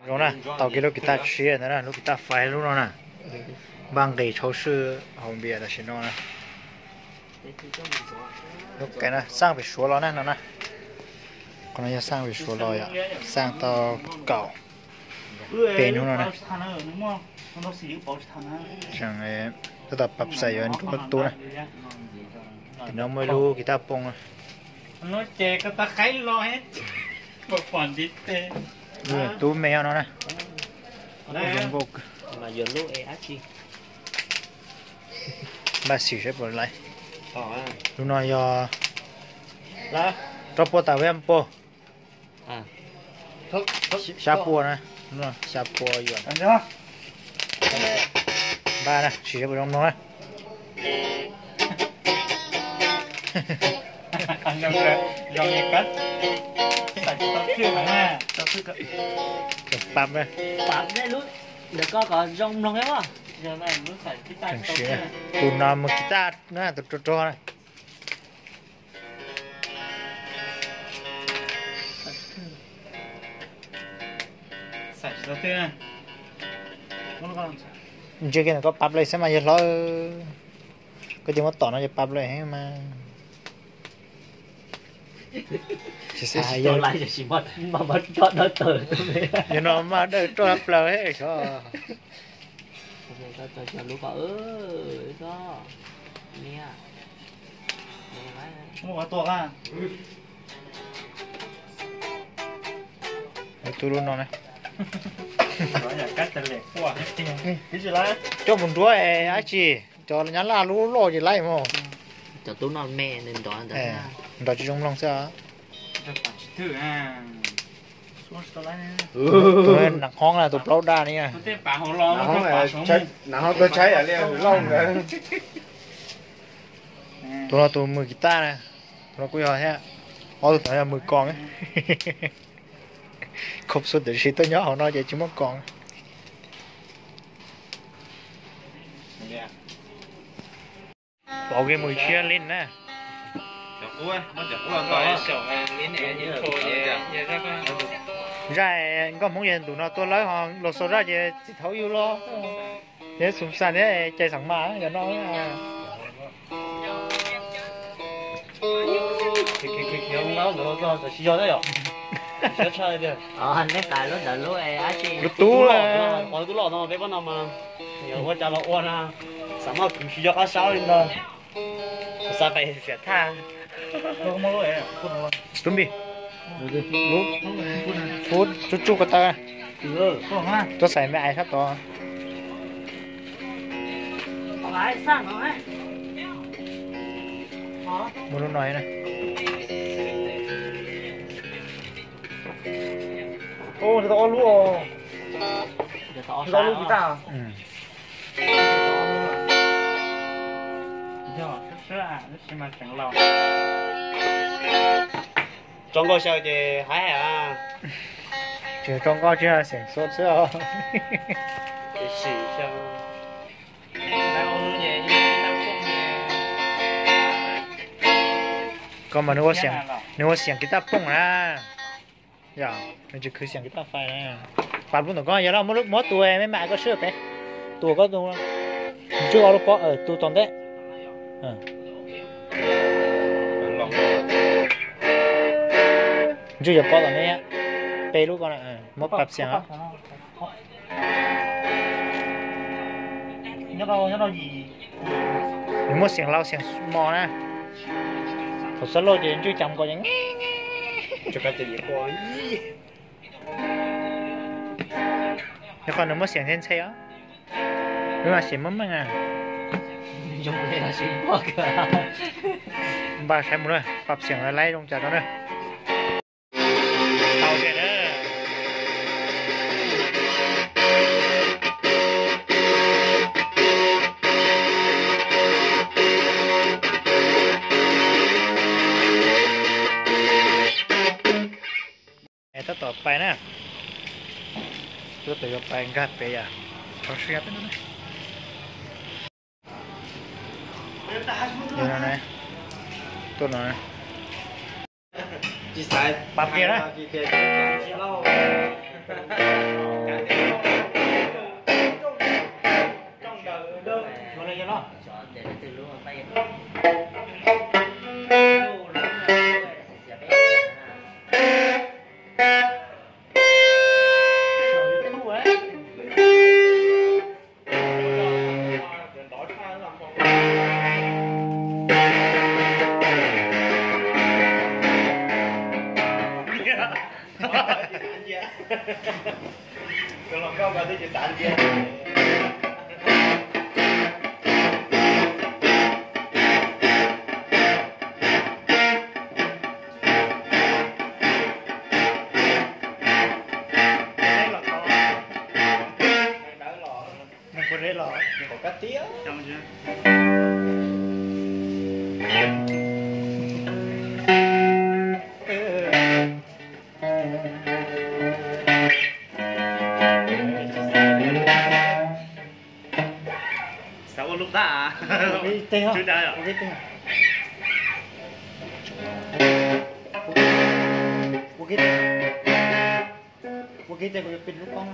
Zoo na, tau kiag lub kiv taj tshiab ntawd na, lub kiv taj fais lub no na. Npaj nqis tshauv swj haus npias tam sim no na. Lub kiv na, xaj pem Suav los na no na. Qhov no yog xaj pem Suav los yom, xaj tau kaum peb hnub no na. Tseem tab tom pab xaim yuav nruab tub na. Tim no muaj ib lub kiv taj pooj na. Tub me no na. Npaj xim saib puas laiv. Lub no yog rau puas tas vib puas. Xya pua na, xya pua yuav. Npaj na, sim saib puas zoo mloog na. Pab na. Tus no mus kiv taj na, tus rog rog na. Ntsia kiag ntawm koj pab lawm xwb mas yawg hlob. Koj cia muab tom no ces pab lawm heev mas. Yog no mas dawj roj plaws xyov. Tub lub no na. Coj mus nruab dab tsi, cov nyab laj lub loj ces laib mog. Cov tub no me nrov ntawd, nrov tsis zoo mloog xwb. Tus hoob na, tus plaub daj ni. Tus no tus mws kiv taj na, tus no kuj yog thiab. Ob tug tom yog mws koos. Khub xub tiam sis tuaj nyob hauv no ces tsis muaj koos. Pom kev mus tshiab li na. Zaj nkauj Hmoob yog ntus no tuaj lawm ho los xaus zaj ces txiv thaum yus los. Neb xum xas thiab cais xeem mas yog no. Lub tub, qhov tub loj no peb pab no mas, yog ua cas los ua na, xav muaj kwv tsis nco qab saub li ntag. Xav pais xiam thaj. Tub npis, tub tsuj tsuj ko taw, tuaj xaiv me ais sab tod. Muaj lub no na. Ntawd tau ob lub, ntawd tau ob lub kiv taj. Tso nkauj xyaw ces haib heev. Tsis tso nkauj, tsis yog xeem xua xwb os. Koj mas nws ua xeem kiv taj pooj na. Yog nws tsis khwv xeem kiv taj fais na. Pab lub ntawm koj yog los muab tus me mas koj swb pem, tus koj tus, ntswj ob lub pob, tus tom ntej. Ntswj cov pob tom ntej, peb lub ko muab pab xeem. Nws muaj xeem laus xeem mos na. Thaum xab lauj ces ntswj cas mus kom ces, nws qhov nws muaj xeem nthe nthe os. Wb mas xeem meej meej na. Npaj saib mus na, pab xeem laib zoo cas rau na. Tab tom pais na. Tab tom yuav pais nkag pem yom. Tso siab peb no na. Tuaj no na. Pab kiag na. Xav ua lub tab. Ua ib teg os. Ua ib teg. Ua ib teg. Ua ib teg kuv yuav pib lub koob.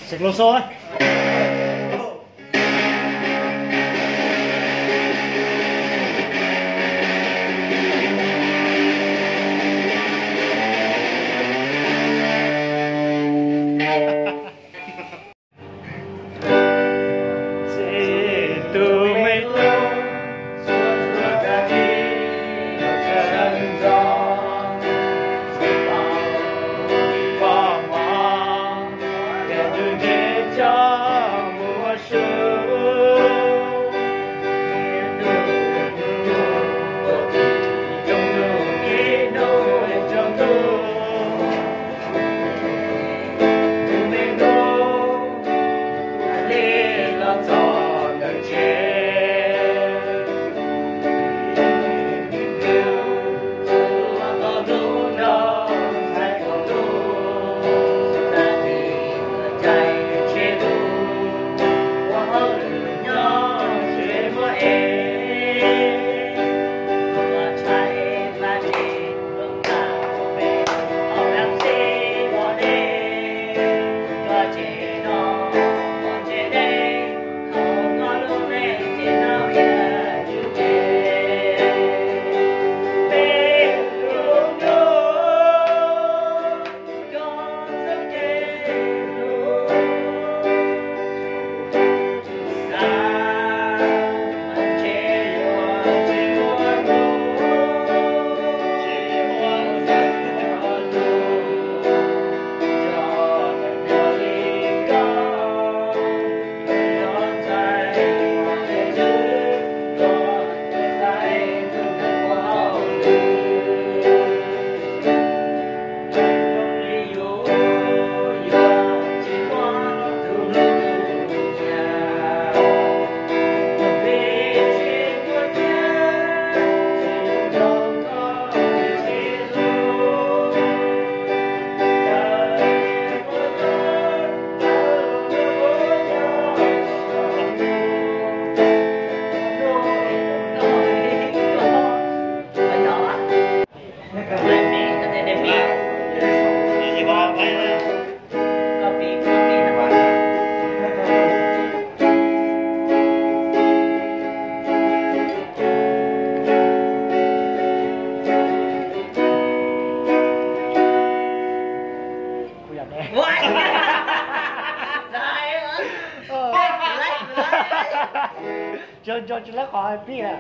Xeem Lauj Xauj. Tsis nco, tsis lab qhov pib a.